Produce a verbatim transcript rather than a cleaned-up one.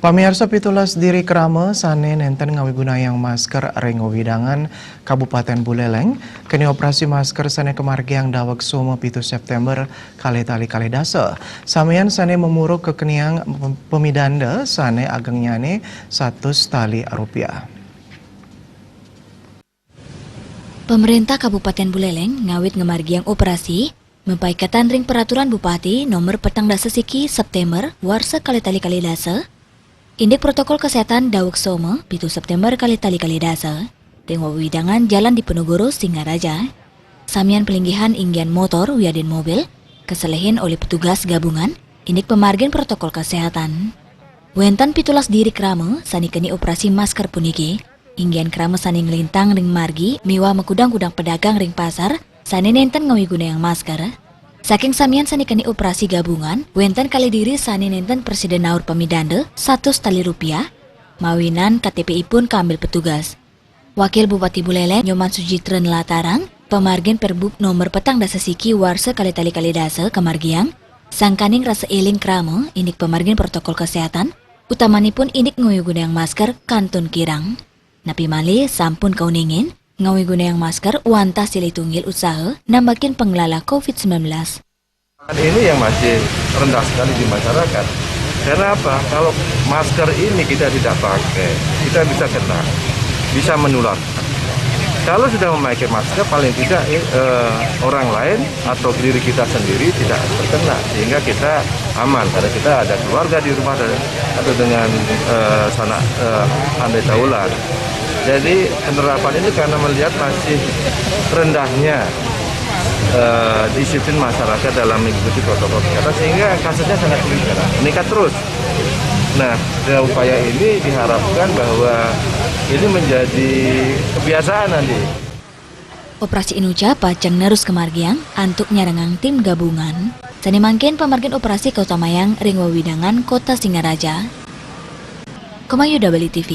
Pamiarsa, pitulas diri krama sané nénten ngawigunayang masker ring wewidangan Kabupaten Buleleng keni operasi masker sané kamargiang daweg Soma pitu Séptémber kalih tali kalih dasa. Samian sané mamurug kakeniang pamidanda sané agengnyané satus tali rupiah. Pamréntah Kabupaten Buleleng ngawit ngamargiang operasi mapaiketan ring Peraturan Bupati Nomor petang dasa siki Séptémber warsa kalih tali kalih dasa, indik protokol kesehatan daweg Soma pitu Séptémber kalih tali kalih dasa, ring wewidangan Jalan Diponegoro Singaraja. Samian palinggihan inggian motor wiadin mobil kaselehin olih petugas gabungan indik pamargin protokol kesehatan. Wénten pitulas diri krama sané keni operasi masker puniki, inggian krama sané nglintang ring margi miwah makudang-kudang pedagang ring pasar sané nénten ngawigunayang masker. Saking samian sané keni operasi gabungan, wénten kalih diri sané nénten prasida naur pamidanda satus tali rupiah, mawinan K T P ipun kaambil petugas. Wakil Bupati Buleleng Nyoman Sujitra nlatarang, pamargin Perbub Nomor petang dasa siki warsa kalih tali kalih dasa kamargiang, sangkaning rasa éling krama indik pamargin protokol kesehatan, utamanipun indik ngawigunayang masker kantun kirang. Napi malih sampun kauningin, ngawigunayang masker wantah silih tunggil usaha nambakin panglala covid sembilan belas. Ini yang masih rendah sekali di masyarakat. Karena apa? Kalau masker ini kita tidak pakai, kita bisa kena, bisa menular. Kalau sudah memakai masker, paling tidak eh, orang lain atau diri kita sendiri tidak terkena, sehingga kita aman karena kita ada keluarga di rumah dan atau dengan eh, sanak eh, andai taulan. Jadi penerapan ini karena melihat masih rendahnya eh, disiplin masyarakat dalam mengikuti protokol kesehatan sehingga kasusnya sangat meningkat, meningkat terus. Nah, dengan upaya ini diharapkan bahwa ini menjadi kebiasaan nanti. Operasi Inuca pacang nerus kamargiang antuk nyarengang tim gabungan. Sané mangkin pamargin operasi kautamayang ring wewidangan Kota Singaraja. Komayuda Bali T V.